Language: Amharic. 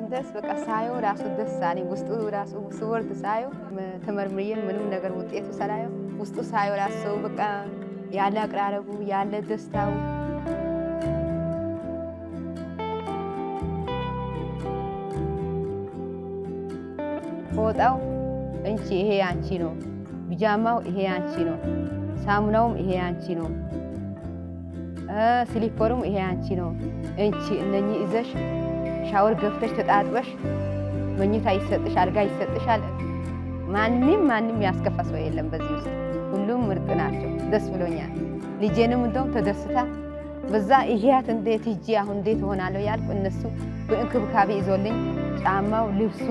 ስንደርስ በቃ ሳየው ራሱ ደስ አለኝ። ውስጡ ራሱ ስወርድ ሳየው፣ ተመርምሬ ምንም ነገር ውጤቱ ሳላየው ውስጡ ሳየው ራሱ ሰው በቃ ያለ አቅራረቡ ያለ ደስታው። ፎጣው እንቺ ይሄ ያንቺ ነው፣ ቢጃማው ይሄ ያንቺ ነው፣ ሳሙናውም ይሄ ያንቺ ነው፣ ስሊፐሩም ይሄ ያንቺ ነው። እንቺ እነኚህ ይዘሽ ሻወር ገብተሽ ተጣጥበሽ መኝታ ይሰጥሽ፣ አልጋ ይሰጥሻል። ማንም ማንም ያስከፋ ሰው የለም በዚህ ውስጥ፣ ሁሉም ምርጥ ናቸው። ደስ ብሎኛል። ልጄንም እንደውም ተደስታ በዛ ይያት እንዴት ሂጂ አሁን እንዴት እሆናለሁ ያልኩ እነሱ በእንክብካቤ ይዞልኝ ጫማው፣ ልብሱ።